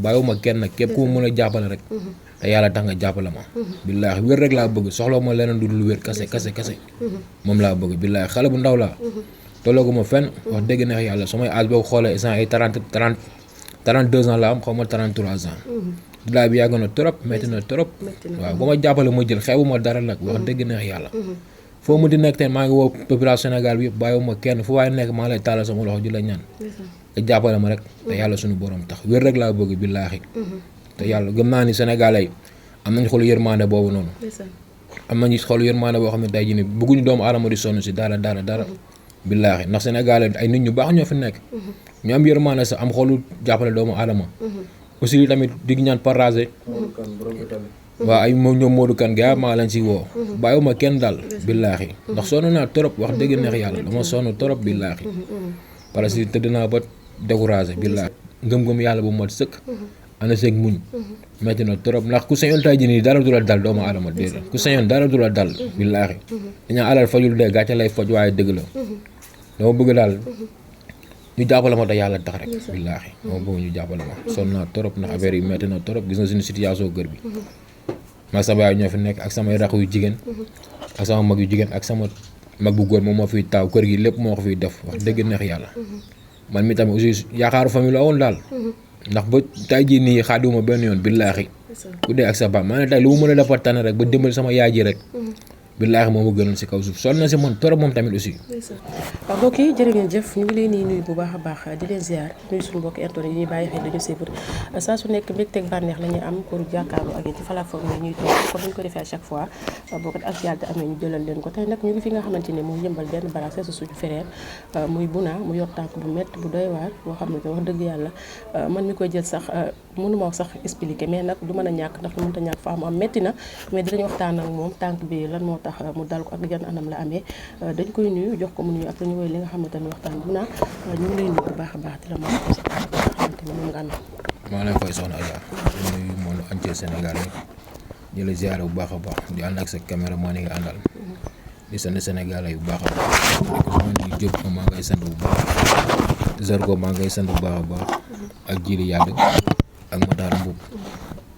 bàyyiwuma kenn nag képp ku ma mën a jàppale rek te yàlla tax nga jàppale ma billaahi wér rek laa bëgg soxla ma leneen du dul wér kase moom laa bëgg billaahi xale bu ndaw laa tolloogu ma fenn wax dëgg neex yàlla samay âge boo xoolee instant ay 32 ans la am xaw ma 33 ans billaahi bi yàgg na trop métti na trop waaw ba ma jàppale ma jël xeebu ma dara nag wax dëgg neex yàlla foo mu di nekk tey maa ngi woo population Sénégal bi yëpp bàyyiwuma kenn fu waaye nekk maa ngi lay tàllal sama loxo di la ñaan te jàppale ma rek te yàlla suñu borom tax wér rek laa bëgg billaahi te yàlla gëm naa ni Sénégalais yi am nañ xolu yërmande boobu noonu am nañu xolu yërmande boo xam ne tey jii nii bëgguñu doomu aadama di sonn si dara billaahi ndax Sénégalais ay nit ñu baax ñoo fi nekk ñu am yërmande sax am xolu jàppale doomu aadama aussi tamit dig ñaan partager waaw ay moom ñoom Modou Kane gaa maa lañ si woo bàyyiwuma kenn daal billaahi ndax sonn naa trop wax dëgg neex yàlla dama sonn trop billaahi parce que tëdd naa ba découragé billaahi ngëm-ngëm yàlla bu mat sëkk ana seeg muñ metti na trop ndax ku sañoon tey jii nii dara du la dal doomu aadama déedéet ku sañoon dara du la dal billaahi dañaa alal fajul dee gàcce lay faj waaye dëgg la dama bëgg daal ñu jàppale ma te yàlla tax rek billaahi dama bëgg ñu jàppale ma sonn naa trop ndax affaire yi metti na trop gis na suñu situation kër bi maa sama yaay ñoo fi nekk ak samay rax yu jigéen ak sama mag yu jigéen ak sama mag bu góor moom moo fiy taaw kër gi lépp moo ko fiy def wax dëgg neex yàlla man mi tamit aussi yaakaaru famille la woon daal ndax ba tey jii nii xaadiwuma benn yoon billaahi ku dee ak sa baam maa ne tey lu mu mën a defar tane rek ba dimbali sama yaay ji rek billaahi moo ma gënoon si kaw suuf sonn na si man trop moom tamit aussi. waaw mbokk yi jërë ngeen jëf ñu ngi leen di nuyu bu baax a baax di leen ziar nuyu suñu mbokki internet yi ñuy bàyyi xel dañu suivre saa su nekk mbégteeg bànneex la ñuy am pour jàkkaarloo ak yéen ci plateforme yi ñuy toog comme ni ñu ko defee à chaque fois boo ko actualité amee ñu jëlal leen ko tey nag ñu ngi fi nga xamante ne mooy yëmbal benn bara sa suñu frère muy Bouna mu yor tànk bu métti bu doy waar boo xam ne wax dëgg yàlla man mi koy jël sax mënuma wax sax expliquer mais nag du mën a ñàkk ndax lu mënta ñàkk fa am métti na mais dinañ waxtaan ak moom tànk bi lan moo tax mu dal ko ak yan anam la amee dañ koy nuyu jox ko mu nuyu ak ñu woy li nga xamante ne waxtaan bu naa ñu ngi lay nuyu bu baax a baax di la mos a xamante ne moom nga amee. maa lay fay soxna Adja di nuyu monde entier Sénégal yëpp di la ziare bu baax a baax di ànd ak sa caméraman yi nga àndal di sant Sénégalais yu baax a baax di Diop maa ngay sant bu baax Zarko maa ngay sant bu baax a baax ak Jili Yàdd ak Matar Mboub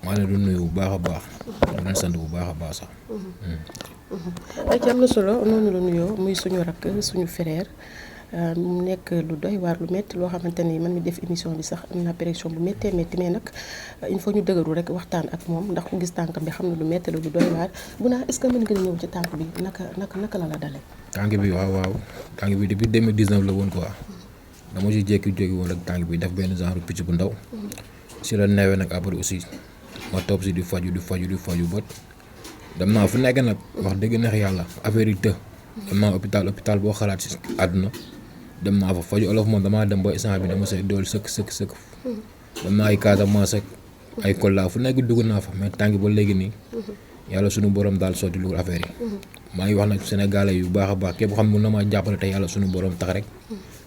maa leen di nuyu bu baax a baax di leen sant bu baax a baax sax. ay ci am na solo noonu la nuyoo muy suñu rakk suñu frère mu nekk lu doy waar lu métti loo xamante ni man mi def émission bi sax am na pression bu méttee métti mais nag il faut ñu dëgëru rek waxtaan ak moom ndax ku gis tànk bi xam na lu métti la lu doy waar bu naa est-ce que mën nga ñëw ci tànk bi naka la dalee. tànk bi waaw tànk bi depuis 2019 la woon quoi dama si jékki-jékki woon rek tànk bi def benn genre picc bu ndaw si la newee nag après aussi ma topp si di faju bët dem naa fu nekk nag wax dëgg neex yàlla affaire yi të dem naa hôpital boo xalaat si àdduna dem naa fa faju olof moom damaa dem ba instant bi dama say dool sëkk dem naa ay Casamance ak ay Kolda fu nekk dugg naa fa mais tànk ba léegi nii yàlla suñu borom daal sotti lu affaire yi maa ngi wax nag Sénégalais yu baax a baax képp xam mun na maa jàppale te yàlla suñu borom tax rek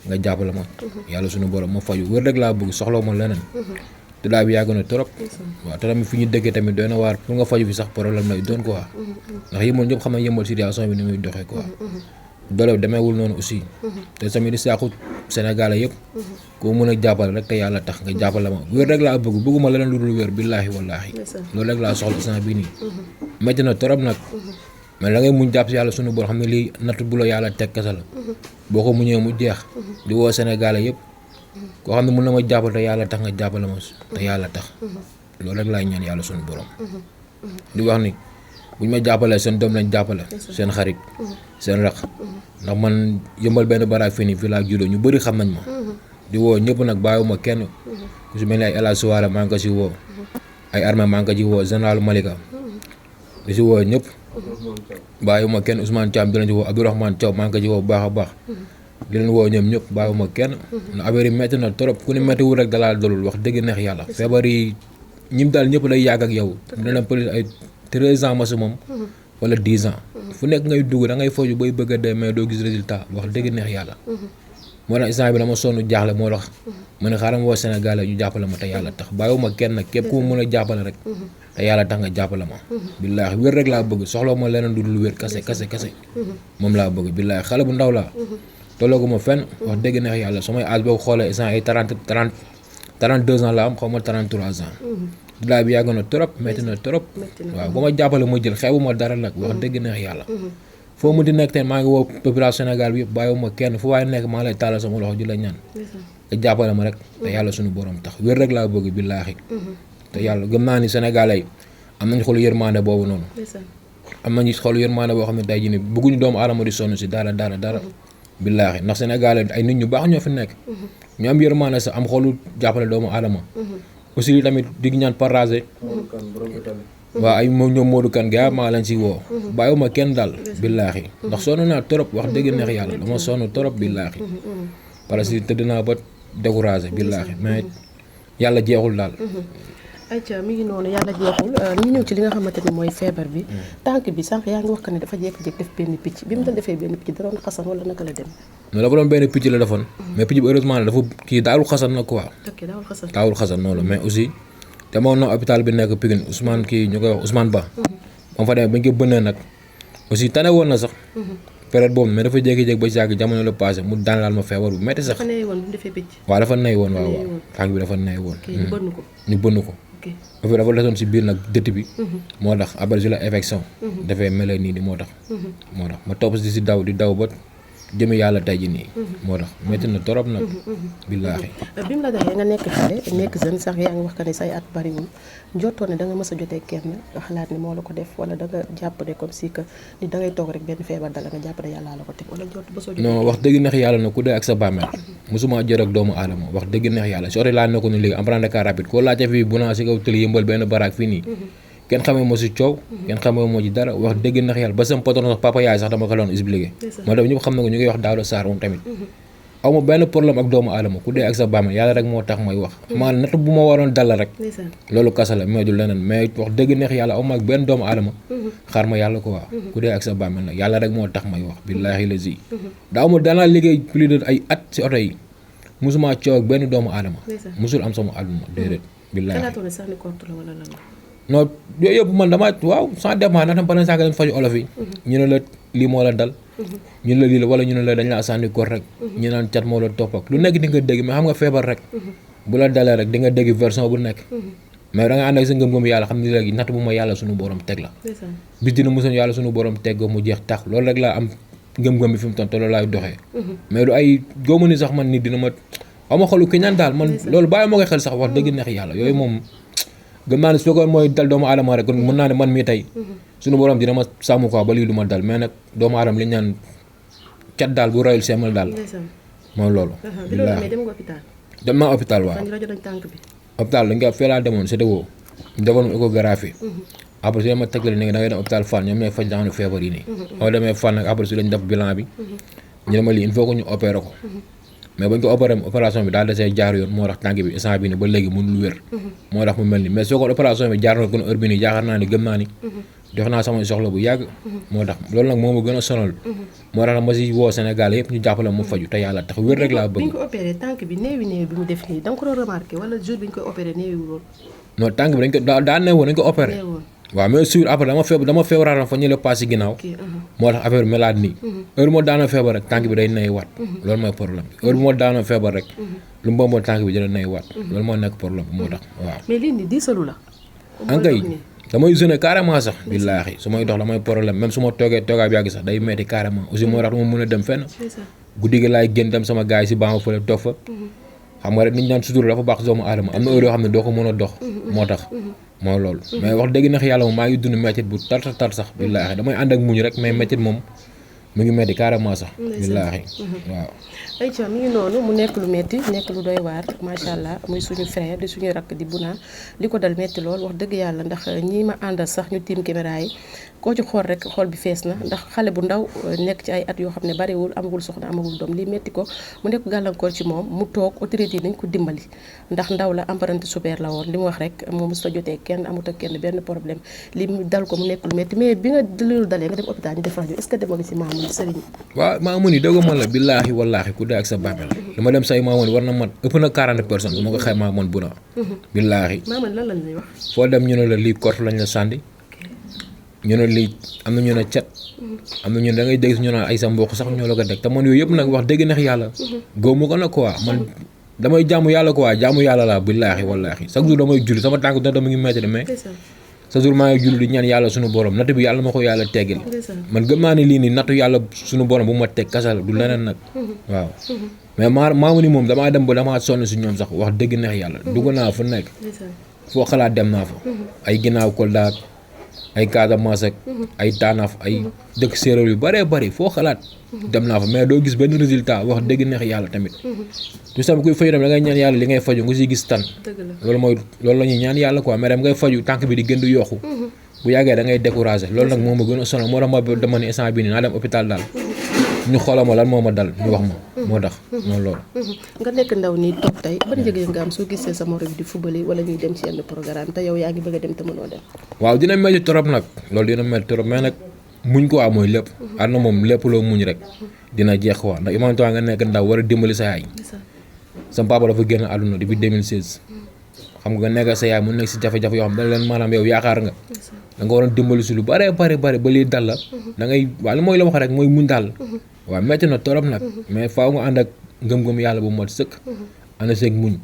nga jàppale ma yàlla suñu borom ma faju wër rek laa bëgg soxla ma leneen tëddaay bi yàgg na trop waaw te tamit fi ñu dëkkee tamit doy na waar pour nga faju fi sax problème lay doon quoi ndax yëmbal ñëpp xam ne yëmbal situation bi ni muy doxee quoi doole demeewul noonu aussi te tamit di saaku Sénégalais yëpp koo mën a jàppale rek te yàlla tax nga jàppale ma wér rek laa bëgguma leneen lu dul wér billaahi wallaahi loolu rek laa soxla instant bii nii métti na trop nag mais la ngay muñ jàpp si yàlla sunu bor xam ne lii natt bu la yàlla teg kese la boo ko muñee mu jeex di woo Sénégalais yëpp koo xam ne mën na ma jàppale te yàlla tax nga jàppale ma te yàlla tax loolu rek laay ñaan yàlla sunu borom di wax ni buñ ma jàppalee seen doom lañ jàppale seen xarit seen rax ndax man yëmbal benn baraag fii nii fii laa juddoo ñu bëri xam nañ ma di woo ñëpp nag bàyyiwuma kenn ku si mel ni ay El Hadj Souare maa ngi ko si woo ay Armée maa ngi ko si woo général Malika di si woo ñëpp bàyyiwuma kenn Ousmane Thiam di leen si woo Abdourahmane Thiaw maa ngi ko si woo bu baax a baax di leen woo ñoom ñëpp bàyyiwuma kenn na affaire yi métti na trop ku ni méttiwul rek dalaa dalul wax dëgg neex yàlla feebar yi ñim daal ñëpp lay yàgg ak yow dina peut ay 13 ans maximum wala 10 ans fu nekk ngay dugg da ngay fooju bay bëgg a dee mais doo gis résultat wax dëgg neex yàlla moo tax instant bi dama sonn jaaxle moo tax ma ne xaaral ma woo Sénégalais ñu jàppale ma te yàlla tax bàyyiwuma kenn nag képp ku ma mën a jàppale rek te yàlla tax nga jàppale ma billaahi wér rek laa bëgg soxla ma leneen du dul wér kase moom laa bëgg billaahi xale bu ndaw laa tolloogu ma fenn wax dëgg neex yàlla samay âge boo xoolee instant ay 33 32 ans la am xaw ma 33 ans. bilaay bi yàgg na trop métti na trop. waaw ba ma jàppale ma jël xeebu ma dara nag wax dëgg neex yàlla. foo mu di nekk tey maa ngi woo population Sénégal bi yëpp bàyyiwuma kenn fu waaye nekk maa ngi lay tàllal sama loxo di la ñaan. te jàppale ma rek te yàlla suñu borom tax wér rek laa bëgg billaahi. te yàlla gëm naa ni Sénégalais yi am nañu xolu yërmande boobu noonu. am nañu xolu yërmande boo xam ne tey jii nii bëgguñu doomu aadama di sonn si dara. billaahi ndax Sénégalais ay nit ñu baax ñoo fi nekk. ñu am yërmande sax am xolu jàppale doomu aadama. aussi tamit di ñaan partager. waaw ay ñoom Modou Kane gaa maa lañ si woo. bàyyiwuma kenn daal billaahi ndax sonn naa trop wax dëgg neex yàlla dama sonn trop billaahi. parce que tëdd naa ba découragé billaahi mais yàlla jeexul daal. ayca mi ngi noonu yàlla jeexul ñu ñëw ci li nga xamante ni mooy feebar bi. tànk bi sànq yaa ngi wax que ne dafa jékki-jékki def benn picc bi mu doon defee benn picc da doon xasan wala naka la dem. non dafa doon benn picc la defoon. mais picc bi heureusement dafa kii daawul xasan na quoi. ok daawul xasan noonu mais aussi demoon na hôpital bi nekk Pikine Ousmane kii ñu koy wax Ousmane Ba. ba mu fa demee ba ñu ko bënnee nag aussi tane woon na sax. période boobu mais dafa jékki-jékki ba yàgg jamono la passé mu daan laal ma feebar bu métti sax. dafa nay woon bu mu defee picc. waaw dafa nay woon waaw. tànk bi dafa nay woon. ñu bënn ko. dafa desoon si biir nag dëtt bi. moo tax après si la infection. dafay mel nii di moo tax. ma topp si daw di daw ba jëmi yàlla tey ji nii. moo tax métti na torop nag. billaahi. bi mu la daxee nga nekk xale nekk jeune sax yaa ngi wax que ne say at bariwul njortoon ne da nga mës a jotee kenn nga xalaat ni moo la ko def wala da nga jàpp ne comme si que ni da ngay toog rek benn feebar dala nga jàpp ne yàlla la ko teg wala njort ba soo jotee. non wax dëgg neex yàlla na ku dee ak sa bàmmeel. mosuma jër ak doomu aadama wax dëgg neex yàlla si oto laa nekkoon ni léegi emprunté car rapide koo laajte fii bu naa si kaw tëli yëmbal benn baraak fii nii. kenn xamee moo si coow kenn xamee moo ci dara wax dëgg neex yàlla ba sama patron sax papa yaay sax dama ko doon expliqué. moo tax ñëpp xam na ko ñu ngi wax Daouda Sarr moom tamit. aw ma benn problème ak doomu aadama ku dee ak sa bàmmeel yàlla rek moo tax may wax. maa natt bu ma waroon dal rek. loolu kasa la mais du leneen mais wax dëgg neex yàlla aw ma ak benn doomu aadama. xaar ma yàlla ko waa ku dee ak sa bàmmeel nag yàlla rek moo tax may wax billaahi la zi. daaw ma danaa liggéey plus de ay at si oto yi musuma coow ak benn doomu aadama. musul am sama àdduna déedéet. billaahi non yooyu yëpp man dama waaw sans dépend na tam par exemple dañ faju olof yi. ñu ne la lii moo la dal. ñu ne la lii la wala ñu ne la dañ la sànni kor rek. ñu naan cat moo la topp ak lu nekk di nga dégg mais xam nga feebar rek. bu la dalee rek di nga dégg version bu nekk. mais da nga ànd ak sa ngëm-ngëm yàlla xam ni léegi natt bu ma yàlla suñu borom teg la. bis dina mosoon yàlla suñu borom teg ko mu jeex tax loolu rek laa am ngëm-ngëm bi fi mu toll te loolu laay doxee. mais du ay góobu ni sax man nit dina ma aw ma xolu ki ñaan daal man loolu bàyyi ma koy xel sax wax dëgg neex yàlla yooyu moom gëm naa ne su fekkoon mooy dal doomu aadama rek kon mën naa ne man mii tey suñu borom dina ma sàmm quoi ba lii du ma dal mais nag doomu aadama li ñu naan cat daal bu royul seemal daal mooy loolu. dem naa hôpital waaw. hôpital dañ ko fee laa demoon CTO ñu defoon échographie. après su ma tegle ni da ngay dem hôpital Fann ñoom ñooy faj daanu feebar yi nii. boo demee Fann nag après su lañ def bilan bi. ñu ne ma lii il faut que ñu opéré ko. mais bañ ko opéré opération bi daal desee jaar yoon moo tax tànk bi instant bi ni ba léegi mënul wér. moo tax mu mel ni mais soo ko opération bi jaar na ko heure bi nii yaakaar naa ni gëm naa ni dox naa sama soxla bu yàgg. moo tax loolu nag moo ma gën a sonal. moo tax ma si woo Sénégal yëpp ñu jàppale mu faju te yàlla tax wér rek laa bëgg. bi ñu ko opéré tànk bi néewi bi mu def nii da nga ko doon remarqué wala jour bi ñu koy opéré néewi woon. non tànk bi dañ ko daa neewoon dañ ko opéré. waaw mais sur après dama feebaraa fa ñu la passé ginnaaw. moo tax affaire malade nii. heure moo daanoo feebar rek tànk bi day nay waat. loolu mooy problème bi heure moo daanoo feebar rek. lu mu boobu tànk bi dina nay waat. loolu moo nekk problème bi moo tax waaw. mais lii nii diisalu la. ankay damay jeûner carrément sax billaahi su may dox damay problème même su ma toogee toogaa bi yàgg sax day metti carrément aussi moo tax du ma mën a dem fenn. guddi gi laay génn dem sama gars yi si baa ma fële toog fa. xam nga rek nit ñi naan sutur dafa baax doomu aadama am na heure yoo xam ne doo ko mën a dox moo tax mooy loolu mais wax dëgg neex yàlla moom maa ngi dund métit bu tar sax billaahi damay ànd ak muñ rek mais métit moom mu ngi metti carrément sax billaahi waaw ayca mi ngi noonu mu nekk lu metti nekk lu doy waar macha allah muy suñu frère di suñu rakk di Bouna li ko dal metti lool wax dëgg yàlla ndax ñi ma àndal sax ñu tiim caméra yi koo ci xool rek xool bi fees na ndax xale bu ndaw nekk ci ay at yoo xam ne bariwul amagul soxna amagul doom lii metti ko mu nekk gàllankoor ci moom mu toog autorité yi nañ ko dimbali ndax ndaw la apprenti super la woon li mu wax rek moom mos ta jotee kenn amut ak kenn benn problème li mu dal ko mu nekk lu metti mais bi nga loolu dalee nga dem hôpital ñu def rajo est-ce que demoo nga ci Mamoun sëriñ waaw Mamoun yi dëgg man la billaahi wallaahi ku dee ak sa bàmmeel dama dem say Mamoun war na mat ëpp na 40 personnes bu ma ko xay Mamoun Bouna billaahi Mamoun lan lañ lay wax foo dem ñu ne la lii kort lañ la sànni ñu ne lii am na ñu ne cat am na ñu ne da ngay dégg ñu naan ay sa mbokk sax ñoo la ko deg te man yooyu yëpp nag wax dëgg neex yàlla góob ma ko nag quoi man damay jaamu yàlla quoi jaamu yàlla laa billaahi wallaahi chaque jour damay julli sama tànk dama ngi metti de mais chaque jour maa ngi julli di ñaan yàlla suñu borom natt bi yàlla ma ko yàlla teggil man gëm naa ne lii nii nattu yàlla suñu borom bu ma teg kasal du leneen nag waaw mais maamu ni moom damaa dem ba damaa sonn si ñoom sax wax dëgg neex yàlla dugg naa fu nekk foo xalaat dem naa fa ay ginnaaw Kolda ak ay Casamance ak ay Taanaaf ay dëkk séeréer yu bëree bëri foo xalaat dem naa fa mais doo gis benn résultat wax dëgg neex yàlla tamit tout ça kuy faju dem da ngay ñaan yàlla li ngay faju nga siy gis tan loolu la ñuy ñaan yàlla quoi mais dem ngay faju tànk bi di gën di yokku bu yàggee da ngay découragé loolu nag moo ma gën a sonal moo tax ma dama ne instant bi nii naa dem hôpital daal ñu xoolal ma lan moo ma dal ñu wax ma moo tax moom loolu. nga nekk ndaw nii toog tey ban njëgee nga am soo gisee sa morom di football wala ñuy dem ci yenn programme te yow yaa ngi bëgg a dem te mënoo dem. waaw dina métti trop nag loolu dina métti trop mais nag muñ ko waa mooy lépp àdduna moom lépp loo muñ rek dina jeex quoi ndax imagine nga nekk ndaw war a dimbali sa yaay. sama papa dafa génn àdduna depuis 2016 xam nga nekk sa yaay mu nekk si jafe-jafe yoo xam ne leen maanaam yow yaakaar nga da nga war a dimbali si lu bare bare bare ba lii dal la da ngay waaw li mooy la wax rek mooy muñ daal waaw métti na torop nag mais faaw nga ànd ak ngëm-ngëm yàlla bu mot sëkk ànd seeg muñ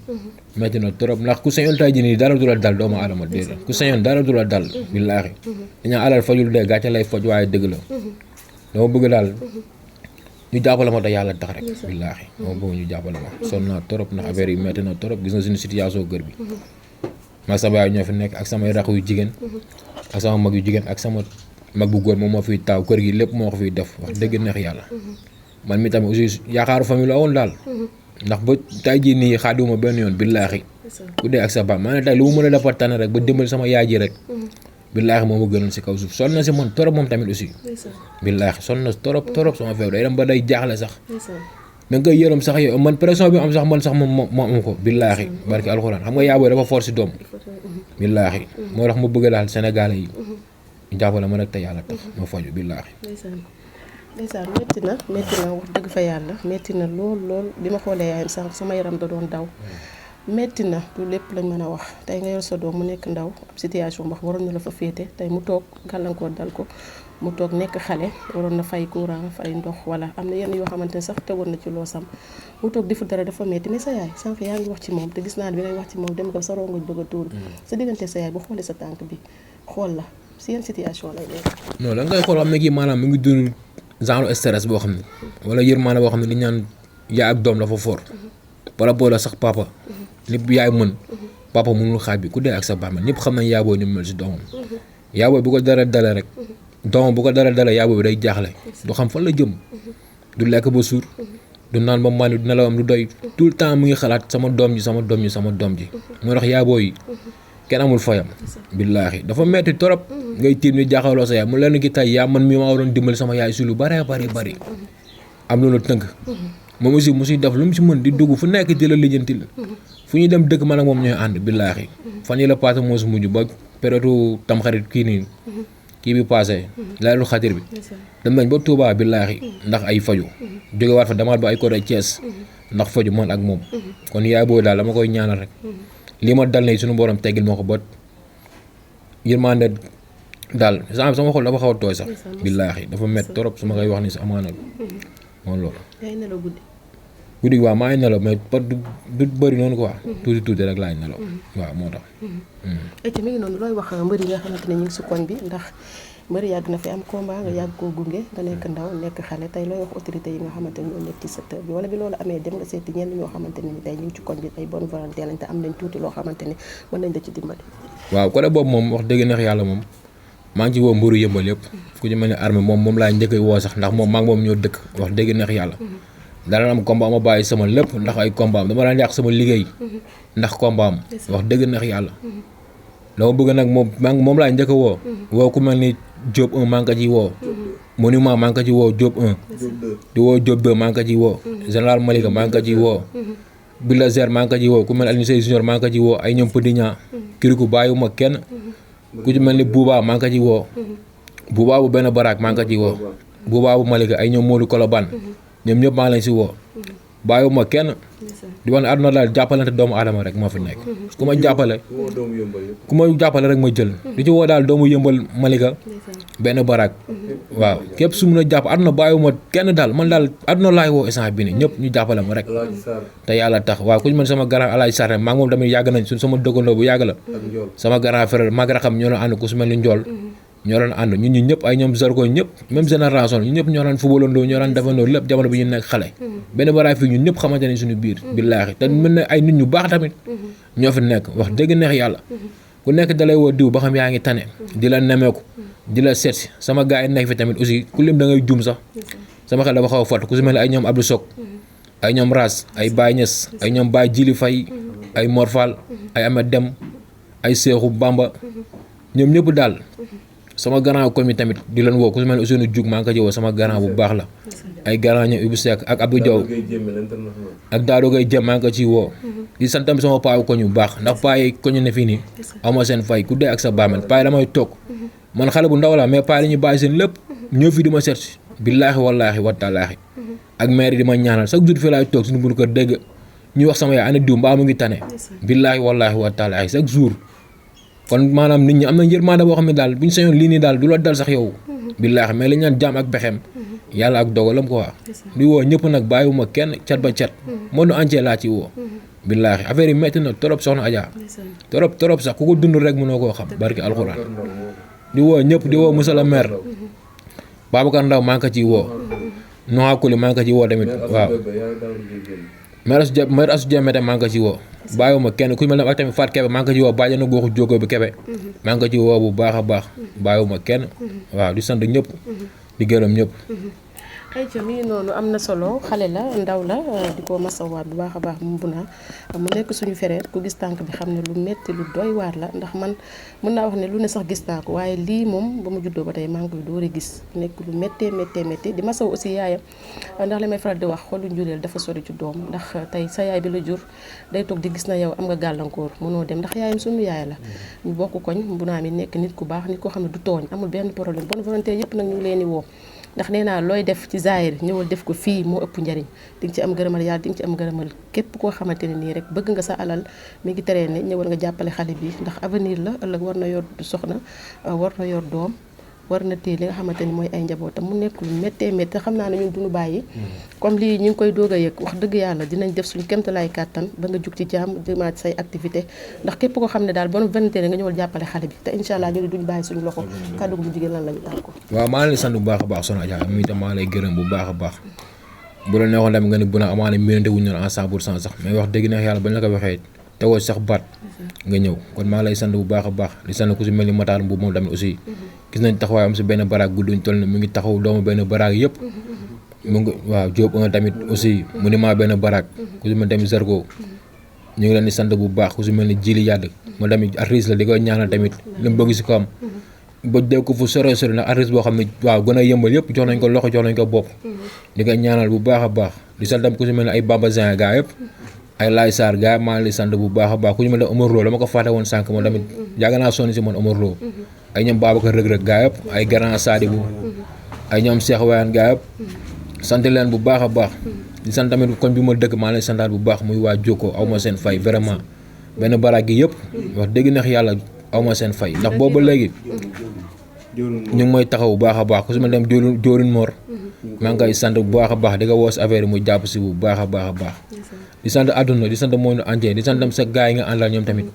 métti na torop ndax ku sañoon tey jii nii dara du la dal doomu aadama déedéet ku sañoon dara du la dal billaahi dañaa alal fajul dee gàcce lay faj waaye dëgg la dama bëgg daal ñu jàppale ma te yàlla tax rek billaahi dama bëgg ñu jàppale ma sonn naa torop ndax affaire yi métti na torop gis nga suñu situation kër bi mag sama yaay ñoo fi nekk ak samay rakk yu jigéen ak sama mag yu jigéen ak sama mag bu góor moom moo fiy taaw kër gi lépp moo ko fiy def wax dëgg neex yàlla man mi tamit aussi yaakaaru famille la woon daal ndax ba tey jii nii xaadiwuma benn yoon billaahi ku dee ak sa baam maa ne tey lu mu mën a defar tane rek ba dimbali sama yaay ji rek billaahi moo ma gënoon si kaw suuf sonn na si man torop moom tamit aussi billaahi sonn na torop sama feew day dem ba day jaaxle sax da nga koy yërëm sax yow man pression bi am sax man sax moom am ko billaahi barki alxuraan xam nga yaabooy dafa force si doom billaahi moo tax ma bëgg daal Sénégalais yi ñu jàppale ma rek te yàlla tax ma faju billaahi ndeysaan métti na wax dëgg fa yàlla métti na lool bi ma xoolee yaayam sax sama yaram da doon daw métti na lu lépp lañ mën a wax tey nga yor sa doom mu nekk ndaw ab situation wax waroon na la fa féete tey mu toog gàllankoor dal ko mu toog nekk xale waroon na fay courant fay ndox wala am na yenn yoo xamante ne sax tegoon na ci loo sam mu toog defu dara dafa métti mais sa yaay sànq yaa ngi wax ci moom te gis naa ne bi ngay wax ci moom dem ko sa rongoñ bëgg a tuuru sa diggante sa yaay bu xoolee sa tànk bi xool la si yenn situation lay nekk. non da ngay xool am na kii maanaam mu ngi dund genre stress boo xam ne wala yërmande boo xam ne li ñaan yaay ak doom dafa fort par rapport la sax papa lépp yaay mën papa mënul xaaj bi ku dee ak sa bàmmeel ñëpp xam nañ yaabooy ni mu mel si doomam yaabooy bu ko dara dale rek doomam bu ko dara dale yaabooy bi day jaaxle du xam fan la jëm du lekk ba suur du naan ba màndi du nelawam du doy tout le temps mu ngi xalaat sama doom ji moo tax yaabooy yi kenn amul fayam billaahi dafa metti torop ngay tiim ni jaaxaloo sa yaay mu leen ki tey yaa man mii maa waroon dimbali sama yaay si lu bari am loolu tënk moom aussi mu siy def lu mu si mën di dugg fu nekk di la lijjantil fu ñuy dem dëkk man ak moom ñooy ànd billaahi fan yi la passé moo si mujj ba période tamxarit kii bi passé laylu xatir bi dem nañ ba Touba billaahi ndax ay faju jóge waat fa demaat ba ay côté Thiès ndax faju man ak moom kon yaay boobu daal dama koy ñaanal rek lii ma dal ne suñu borom teggil moo ko bot yërmande daal sama xol dafa xaw a tooy sax billaahi dafa métti trop su ma koy wax ni si amaana moom loolu guddi gi waaw maa ngi nelaw mais pas du bëri noonu quoi tuuti rek laay nelaw waaw moo tax ayca mi ngi noonu looy wax mbër yi nga xamante ne ñu ngi si koñ bi ndax mbër yàgg na fi am combat nga yàgg koo gunge nga nekk ndaw nekk xale tey looy wax autorité yi nga xamante ne ñoo nekk ci secteur bi wala bi loolu amee dem nga seeti ñenn ñoo xamante ne ni tey ñu ngi ci koñ bi ay bonne volonté lañ te am nañ tuuti loo xamante ne mën nañ la ci dimbali. waaw côté boobu moom wax dëgg neex yàlla moom maa ngi ci woo mbëru yëmbal yëpp ku ci mel ne armée moom laa njëkk woo sax ndax moom maa ngi moom ñoo dëkk wax dëgg neex yàlla dana am combat ma bàyyi sama lépp ndax ay combat am dama daan yàq sama liggéey ndax combat am wax dëgg neex yàlla dama bëgg nag moom laa njëkk woo ku mel ni Diop 1 maa ngi ko ciy woo monument maa ngi ko ciy woo Diop 1 di woo Diop 2 maa ngi ko ciy woo général Malika maa ngi ko ciy woo Bilazer maa ngi ko ciy woo ku mel Alioune Seye Junior maa ngi ko ciy woo ay ñoom Pediña kiriku bàyyiwuma kenn ku ci mel ni Bouba maa ngi ko ciy woo Bouba bu benn baraak maa ngi ko ciy woo Bouba bu Malika ay ñoom Modou Kolobane ñoom ñëpp maa ngi leen si woo bàyyiwuma kenn di wax ne àdduna daal jàppalante doomu aadama rek moo fi nekk ku ma jàppale rek ma jël di ci woo daal doomu yëmbal Malika benn baraak waaw képp su mun a jàpp àdduna bàyyiwuma kenn daal man daal àdduna laay woo instant bi ni ñëpp ñu jàppale ma rek te yàlla tax waaw ku ñu mën sama grand Alaaji Sarr maa ngi moom tamit yàgg nañ suñ sama dëkkandoo bu yàgg la sama grand frère mag raxam ñoo doon ànd ku su mel ni Njool ñoo doon ànd ñun ñëpp ay ñoom Zarko ñëpp même génération ñun ñëpp ñoo doon footballandoo ñoo doon defandoo lépp jamono bi ñu nekk xale benn baraay fii ñun ñëpp xamante ne suñu biir billaahi te mën na ay nit ñu baax tamit ñoo fi nekk wax dëgg neex yàlla ku nekk dalay woo diw ba xam yaa ngi tane di la nemeeku di la seetsi sama gars yi nekk fi tamit aussi ku lim da ngay juum sax sama xel dafa xaw a fott ku si mel ne ay ñoom Abdou Sok ay ñoom Ras ay Baye Niass ay ñoom Baye Jili Faye ay Mor Fall ay Ahmed Dem ay Seexu Bamba ñoom ñëpp daal sama grand koñ mi tamit di leen woo ku si mel ne Ousseynou Diouk maa ngi ko ci woo sama grand bu baax la ay grand ñoom Ibou Seck ak Abdou Diaw ak Daado Gay Jëm maa ngi ko ciy woo di sant tamit sama paawu koñ bu baax ndax paa yi koñu ne fii nii amoo seen fay ku dee ak sa baamel paa yi damay toog man xale bu ndaw la mais paa yi dañuy bàyyi seen lépp ñëw fii di ma seet billaahi wallaahi wataalaahi ak maire di ma ñaanal chaque jour fii laay toog suñu buñu ko dégg ñuy wax sama yaay ana diw mbaa mu ngi tane billaahi wallaahi wataalaahi chaque jour kon maanaam nit ñi am na yërmande boo xam ne daal bu ñu sañoon lii nii daal du la dal sax yow billaahi mais li ñu naan jaam ak pexem yàlla ak dogalam quoi di woo ñëpp nag bàyyiwuma kenn cat ba cat monde entier laa ci woo billaahi affaire yi métti na trop soxna Adja trop sax ku ko dund rek mënoo koo xam barki alxuraan di woo ñëpp di woo monsieur le maire Babacar Ndaw maa ngi ko ciy woo Noa Kuli maa ngi ko ciy woo tamit waaw maire Assou Diame tamit maa ngi ko ciy woo bàyyiwuma kenn ku mel ne ak tamit Fatou Kebe maa ngi ko ciy woo bàjjenu goxu jógo bi Kebe maa ngi ko ciy woo bu baax a baax bàyyiwuma kenn waaw di sant ñëpp di gërëm ñëpp ayca mi ngi noonu am na solo xale la ndaw la di ko masawaat bu baax a baax mu Bouna mu nekk suñu frère ku gis tànk bi xam ne lu metti lu doy waar la ndax man mën naa wax ne lu ne sax gis naa ko waaye lii moom ba ma juddoo ba tey maa ngi koy door a gis nekk lu méttee di masaw aussi yaayam ndax li may faral di wax xolu njureel dafa sori ci doom ndax tey sa yaay bi la jur day toog di gis na yow am nga gàllankoor mënoo dem ndax yaayam suñu yaay la ñu bokk koñ Bouna mi nekk nit ku baax nit koo xam ne du tooñ amul benn problème bonne volonté yëpp nag ñu ngi leen di woo ndax nee naa looy def ci zaahir ñëwal def ko fii moo ëpp njariñ di nga ci am gërëmal yàlla di nga ci am gërëmal képp koo xamante ne nii rek bëgg nga sa alal mi ngi teree ne ñëwal nga jàppale xale bi ndax avenir la ëllëg war na yor soxna war na yor doom war na téye li nga xamante ni mooy ay njabootam mu nekk lu méttee métti xam naa ne ñun duñu bàyyi comme lii ñu ngi koy doog a yëg wax dëgg yàlla dinañ def suñu kéemtalaay kàttan ba nga jug ci jàmm demaat say activité ndax képp koo xam ne daal bonne volonté nga ñëwal jàppale xale bi te incha allah ñu ne duñu bàyyi suñu loxo kàddu gu jigéen lan lañu tànk ko waaw maa ngi lay sant bu baax a baax soxna Adja mi itam maa lay gërëm bu baax a baax bu la neexoon tamit nga ne Bouna amaana miinante wuñu noonu en 100% sax mais wax dëgg neex yàlla bañ la ko waxee tegoo sax baat nga ñëw kon maa lay sant bu baax a baax di sant ku si mel ni Matar Mbuub moom tamit aussi gis nañ taxawaay am si benn baraag gudduñ toll na mu ngi taxaw doomu benn baraag yëpp mu ngi waaw Diop nga tamit aussi mu ni maa benn baraag ku si mel tamit Zarko ñu ngi leen di sant bu baax ku si mel ni Jili Yàdd moo tamit artiste la di koy ñaanal tamit lu mu bëgg si ko am ba dégg ko fu sore nag artiste boo xam ne waaw gën a yëmbal yëpp jox nañ ko loxo jox nañ ko bopp di koy ñaanal bu baax a baax di sant tamit ku si mel ne ay Bamba Zin gaa yëpp ay Laay Sarr gaa maa ngi lay sant bu baax a baax ku ñu mel ne Omar Lo dama ko fàtte woon sànq moom tamit yàgg naa sonn si man Omar Lo ay ñoom Babacar Rëg-Rëg gaa yëpp ay Grand Sadibou ay ñoom Cheikh Wayane gaa yëpp sant leen bu baax a baax di sant tamit koñ bi ma dëkk maa lay santaat bu baax muy waa Jokko aw ma seen fay vraiment benn baraag gi yëpp wax dëgg neex yàlla aw ma seen fay ndax boobu ba léegi ñu ngi may taxaw bu baax a baax ku si ma dem Diorin Mor maa ngi koy sant bu baax a baax di ko woo si affaire yi muy jàpp si bu baax a baax a baax di sant àdduna di sant monde entier di sant tam sa gars yi nga àndal ñoom tamit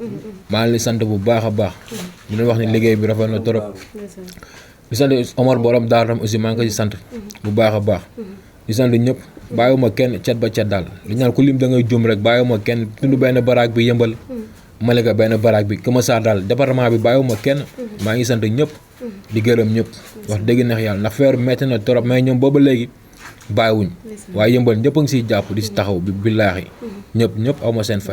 maa ngi lay sant bu baax a baax di leen wax ni liggéey bi rafet na trop di sant Omar borom daar tam aussi maa ngi koy sant bu baax a baax di sant ñëpp bàyyiwuma kenn cat ba cat daal di ñaan ku lim da ngay jum rek bàyyiwuma kenn tund benn baraag bi yëmbal Malika benn baraag bi Kër Massar daal département bi bàyyiwuma kenn maa ngi sant ñëpp di gërëm ñëpp wax dëgg neex yàlla ndax feer metti na trop mais ñoom booba léegi bàyyiwuñ waaye yëmbal ñëpp a ngi siy jàpp di si taxaw bi billaahi ñëpp aw ma seen fay